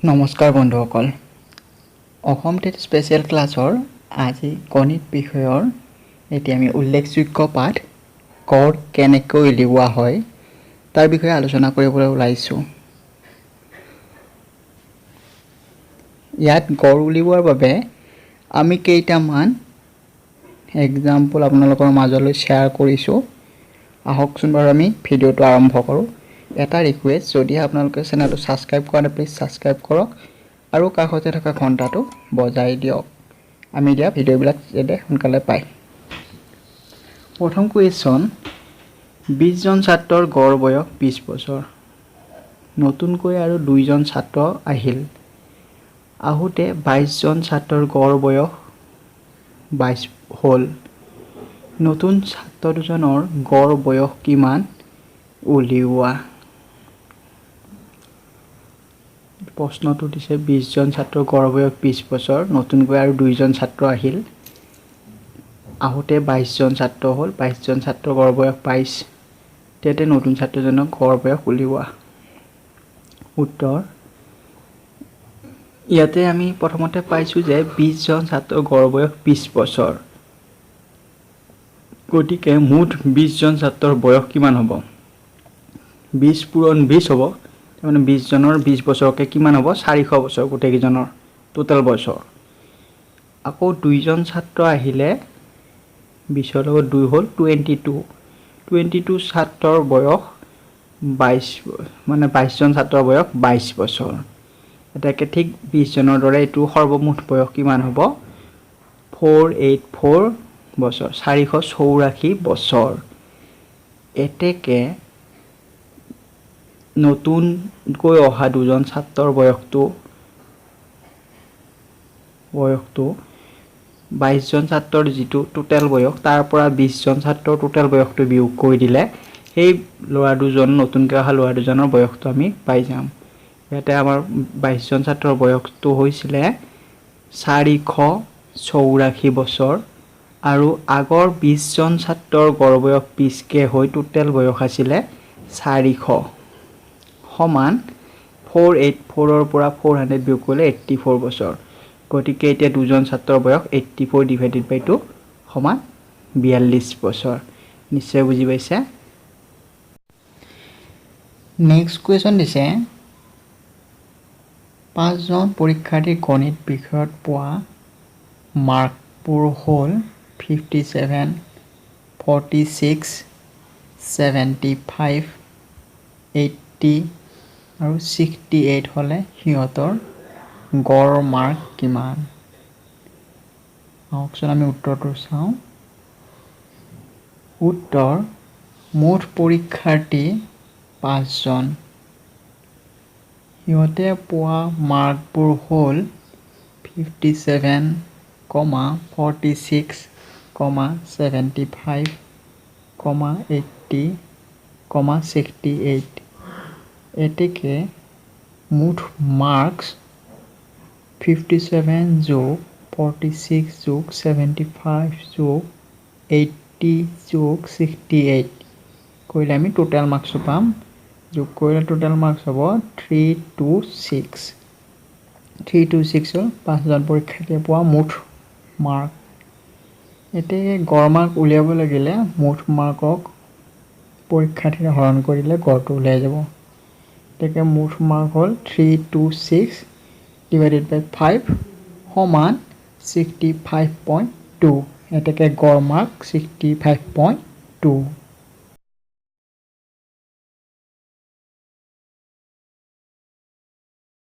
নমস্কাৰ বন্ধুসকল, Assam TET special ক্লাছৰ আজি গণিত বিষয়ৰ এতিয়া আমি উল্লেখযোগ্য পাঠ গড় কেনেকৈ উলিওৱা হয় তাৰ বিষয়ে আলোচনা কৰিবলৈ ওলাইছোঁ। ইয়াত গড় উলিওৱাৰ বাবে আমি কেইটামান এক্সাম্পল আপোনালোকৰ মাজলৈ শ্বেয়াৰ কৰিছোঁ। আহকচোন বাৰু আমি ভিডিঅ'টো আৰম্ভ কৰোঁ। এটা ৰিকুৱেষ্ট, যদি আপোনালোকে চেনেলটো ছাবস্ক্ৰাইব কৰা নাই, প্লিজ ছাবস্ক্ৰাইব কৰক আৰু কাষতে থকা ঘণ্টাটো বজাই দিয়ক, আমি দিয়া ভিডিঅ'বিলাক যাতে সোনকালে পায়। প্ৰথম কুৱেশ্যন, 20জন ছাত্ৰৰ গড় বয়স 20 বছৰ। নতুনকৈ আৰু দুইজন ছাত্ৰ আহিল। আহোঁতে 22জন ছাত্ৰৰ গড় বয়স 22 হ'ল। নতুন ছাত্ৰ দুজনৰ গড় বয়স কিমান উলিওৱা। প্ৰশ্নটো দিছে 20জন ছাত্ৰৰ গড় বয়স 20 বছৰ, নতুনকৈ আৰু দুইজন ছাত্ৰ আহিল। আহোঁতে 22জন ছাত্ৰ হ'ল, 22জন ছাত্ৰৰ গড় বয়স 22। তেন্তে নতুন ছাত্ৰজনৰ গড় বয়স উলিওৱা। উত্তৰ, ইয়াতে আমি প্ৰথমতে পাইছোঁ যে 20জন ছাত্ৰৰ গড় বয়স 20 বছৰ, গতিকে মুঠ 20জন ছাত্ৰৰ বয়স কিমান হ'ব? 20 পূৰণ 20 হ'ব, তাৰমানে 20জনৰ 20 বছৰকৈ কিমান হ'ব? 400 বছৰ গোটেইকেইজনৰ টোটেল বছৰ। আকৌ দুইজন ছাত্ৰ আহিলে 20ৰ লগত 2 হ'ল 22। 22 ছাত্ৰৰ বয়স 22, মানে 22জন ছাত্ৰৰ বয়স 22 বছৰ। এটাকে ঠিক 20জনৰ দৰে এইটো সৰ্বমুঠ বয়স কিমান হ'ব? 484 বছৰ, 484 বছৰ। এতেকে নতুনকৈ অহা দুজন ছাত্ৰৰ বয়সটো 22জন ছাত্ৰৰ যিটো টোটেল বয়স তাৰ পৰা 20জন ছাত্ৰৰ টোটেল বয়সটো বিয়োগ কৰি দিলে সেই ল'ৰা দুজন, নতুনকৈ অহা ল'ৰা দুজনৰ বয়সটো আমি পাই যাম। ইয়াতে আমাৰ 22জন ছাত্ৰৰ বয়সটো হৈছিলে 484 বছৰ আৰু আগৰ 20জন ছাত্ৰৰ গড় বয়স 20কে হৈ টোটেল বয়স আছিলে 400 সমান 484ৰ পৰা 400 বিয়োগ কৰিলে 84 বছৰ। গতিকে এতিয়া দুজন ছাত্ৰৰ বয়স 84 ডিভাইডেড বাই 2 সমান 42 বছৰ। নিশ্চয় বুজি পাইছে। নেক্সট কুৱেশ্যন দিছে, পাঁচজন পৰীক্ষাৰ্থী গণিত বিষয়ত পোৱা মাৰ্কবোৰ হ'ল 57, 46, 75, 80 আৰু 68 হ'লে সিহঁতৰ গড় মাৰ্ক কিমান? আহকচোন আমি উত্তৰটো চাওঁ। উত্তৰ, মুঠ পৰীক্ষাৰ্থী পাঁচজন, সিহঁতে পোৱা মাৰ্কবোৰ হ'ল 57 comma 46 comma 75 comma 80 comma 68। এতেকে মুঠ মাৰ্কছ 57 যোগ 46 যোগ 75 যোগ 80 যোগ 68 কৰিলে আমি টোটেল মাৰ্কছটো পাম। যোগ কৰিলে টোটেল মাৰ্কছ হ'ব 326। 326 হ'ল পাঁচজন পৰীক্ষাৰ্থীয়ে পোৱা মুঠ মাৰ্ক। এতিয়া গড় মাৰ্ক উলিয়াব লাগিলে মুঠ মাৰ্কক পৰীক্ষাৰ্থীৰে হৰণ কৰিলে গড়টো ওলাই যাব। গতিকে মুঠ মাৰ্ক হ'ল 326 ডিভাইডেড বাই 5 সমান 65.2। এতেকে গড় মাৰ্ক 65.2।